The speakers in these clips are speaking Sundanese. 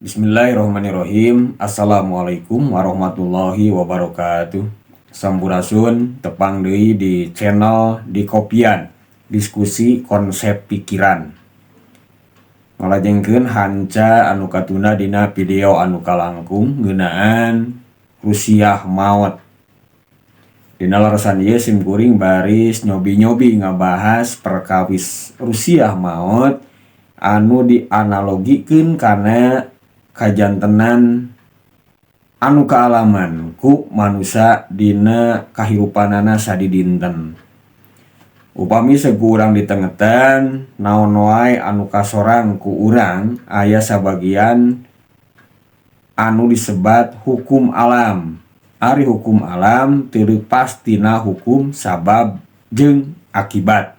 Bismillahirrahmanirrahim. Assalamualaikum warahmatullahi wabarakatuh. Sampurasun, tepang deui di channel di Kopian, diskusi konsep pikiran. Ngalajengkeun hanca anu katunda dina video anu kalangkung ngeunaan Rusiah maot. Dina larasan ieu sim kuring baris nyobi-nyobi ngabahas perkawis Rusiah maot anu dianalogikeun kana kajantenan anu kaalaman ku manusia dina kahirupanana sadidinten. Upami segu urang ditengetan naon wae anu kasorang ku urang aya sabagian anu disebat hukum alam. Ari hukum alam teu leupas tina hukum sabab jeung akibat.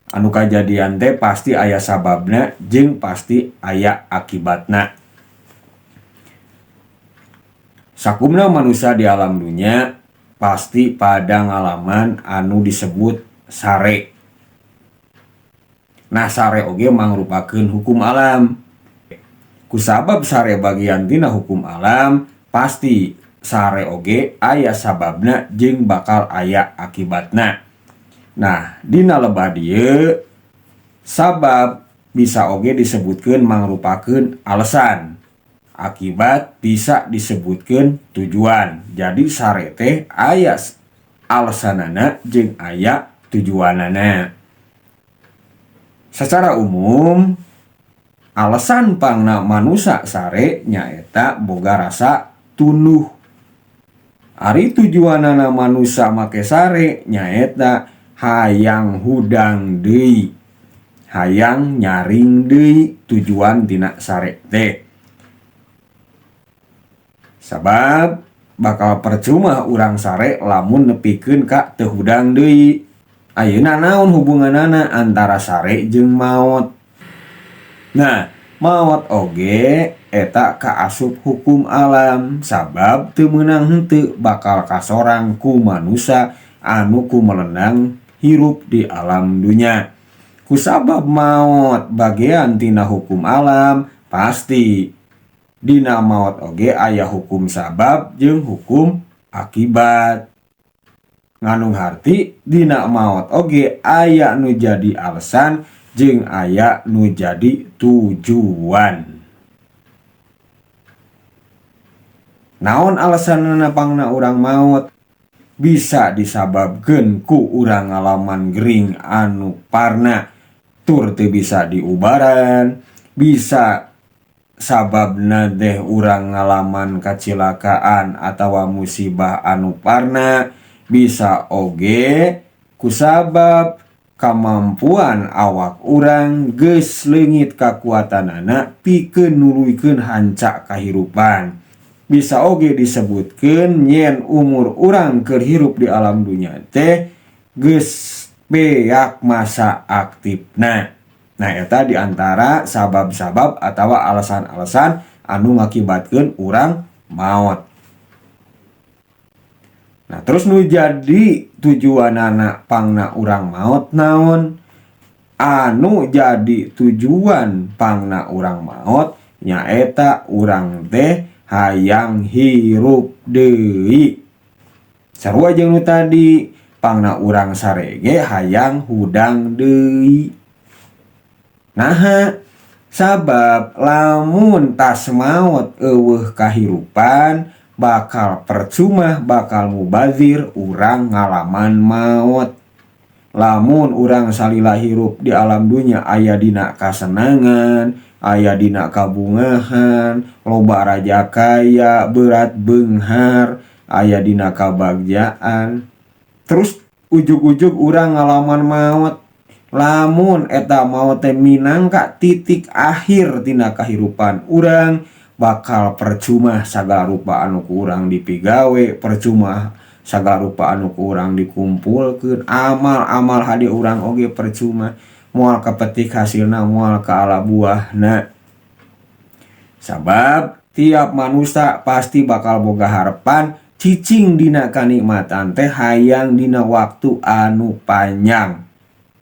Anu kajadian teh pasti aya sababna jeung pasti aya akibatna. Sakumna manusia di alam dunya pasti pada ngalaman anu disebut sare. Nah, sare oge mangrupakeun hukum alam. Kusabab sare bagian tina hukum alam, pasti sare oge aya sababna jeung bakal aya akibatna. Nah, dina lebah dieu sabab bisa oge disebutkeun mangrupakeun alasan. Akibat bisa disebutkeun tujuan. Jadi sare teh aya alasanana jeung aya tujuanana. Secara umum alasan pangna manusa sare nyaeta boga rasa tunduh. Ari tujuanana manusa make sare nyaeta hayang hudang deui, hayang nyaring deui tujuan tina sare teh. Sabab bakal percuma urang sare lamun nepikeun ka teu hudang deui. Ayeuna naon hubunganana antara sare jeung maot? Nah, maot oge eta kaasup hukum alam sabab teu meunang henteu bakal kasorang ku manusa anu kumelenang hirup di alam dunya. Kusabab maot bagian tina hukum alam, pasti dina maot oge aya hukum sabab jeung hukum akibat. Ngandung harti dina maot oge aya nu jadi alasan jeung aya nu jadi tujuan. Naon alasanna pangna urang maot? Bisa disababkeun ku urang ngalaman gering anu parna tur teu bisa diubaran, bisa sababna teh urang ngalaman kacilakaan atawa musibah anu parna, bisa oge kusabab kamampuan awak urang geus leungit kakuatanana pikeun nuluykeun hanca kahirupan. Bisa oge disebutkeun yen umur urang keur hirup di alam dunya teh geus beak masa aktifna. Nah, eta diantara sabab-sabab atawa alasan-alasan anu ngakibatkeun urang maot. Nah, terus nu jadi tujuanana pangna urang maot naon? Anu jadi tujuan pangna urang maot nyaeta urang teh hayang hirup deui. Sarua jeung nu tadi, pangna urang sarege hayang hudang deui. Naha? Sabab lamun tas maot eueuh kahirupan bakal percuma, bakal mubazir urang ngalaman maot. Lamun urang salila hirup di alam dunya aya dina kasenangan, aya dina kabungahan, loba raja kaya, berat beunghar, aya dina kabagjaan. Terus ujug-ujug urang ngalaman maot. Lamun eta maot teh minangka titik akhir tina kahirupan urang, bakal percuma sagala rupa anu ku urang dipigawe, percuma sagala rupa anu ku urang dikumpulkeun, amal-amal hade urang oge percuma, moal kapetik hasilna, moal kaala buahna. Sabab tiap manusia pasti bakal boga harapan cicing dina kanikmatan teh hayang dina waktu anu panjang.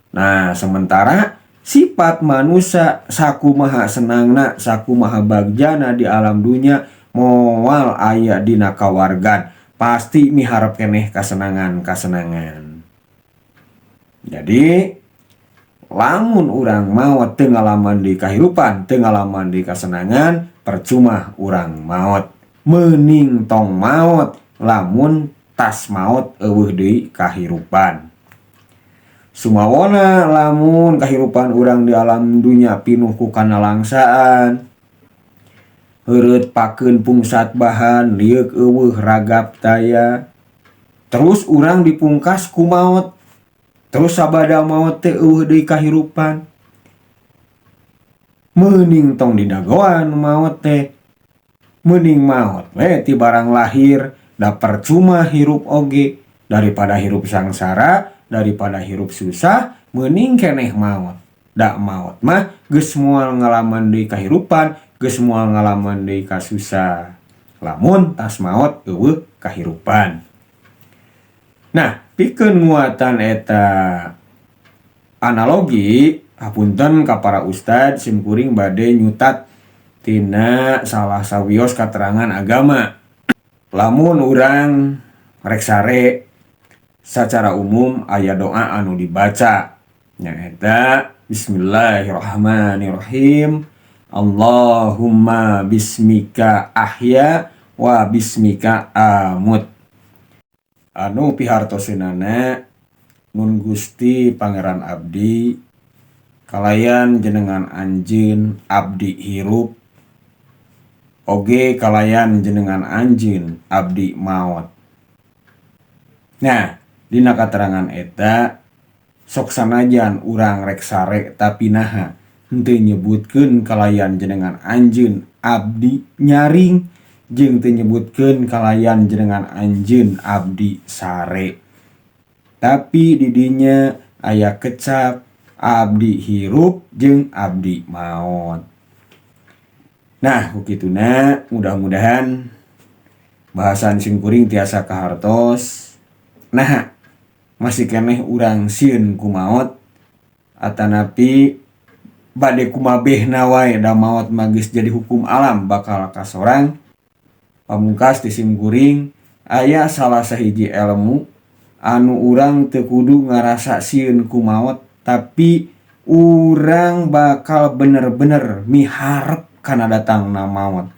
Nah, sementara sifat Sifat manusia sakumaha senangna, sakumaha bagjana di alam dunya, moal aya dina kawargan, pasti miharep keneh kasenangan-kasenangan. Jadi lamun urang maot teu ngalaman di kahirupan, teu ngalaman di kasenangan, percuma urang maot. Meuning tong maot lamun tas maot euweuh deui kahirupan. Sumawona lamun kahirupan urang di alam dunya pinuh ku kanalangsaan, heureut pakeun pungsat bahan, lieuk euweuh, ragap taya, terus urang dipungkas ku maot, terus sabada maot teh euweuh deui kahirupan, meuning tong didagoan maot teh. Meuning maot we ti barang lahir, da percuma hirup oge. Daripada hirup sangsara, daripada hirup susah, meuning keneh maot. Da maot mah geus moal ngalaman deui kahirupan, geus moal ngalaman deui kasusah lamun tas maot euweuh kahirupan. Nah, pikeun nguatan eta analogi, hapunten ka para ustad, simkuring bade nyutat tina salah sawios katerangan agama. Lamun urang rek sare, sacara umum aya doa anu dibaca, nyaeta "Bismillahirrahmanirrahim. Allahumma bismika ahya wa bismika amut", anu pihartoseunana "Nun Gusti Pangeran abdi, kalayan jenengan anjeun abdi hirup, oge kalayan jenengan anjeun abdi maot." Nah, dina katerangan eta sok sanajan urang rek sare, tapi naha henteu nyebutkeun kalayan jenengan anjeun abdi nyaring jeung teu nyebutkeun kalayan jenengan anjeun abdi sare, tapi didinya aya kecap abdi hirup jeung abdi maot. Nah, ku kituna mudah-mudahan bahasan simkuring tiasa kahartos. Nah, masih keneh urang sieun ku maot atanapi bade kumabehna wae, da maot mah geus jadi hukum alam, bakal kasorang. Pamungkas ti simkuring, aya salah sahiji ilmu anu urang teu kudu ngarasa sieun ku maot, tapi urang bakal bener-bener miharep kana datangna maot,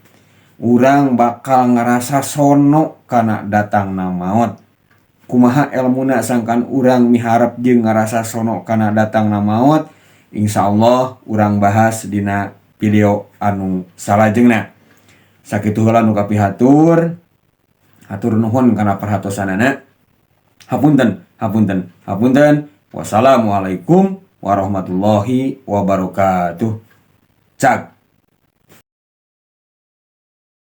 urang bakal ngarasa sono kana datangna maot. Kumaha elmuna sangkan urang miharep jeung ngarasa sono kana datangna maot? Insya Allah urang bahas dina video anu salajengna. Sakitu heula nu kapihatur. Hatur nuhun kana perhatosanana. Hapunten, hapunten, hapunten. Wassalamualaikum warahmatullahi wabarakatuh. Cak.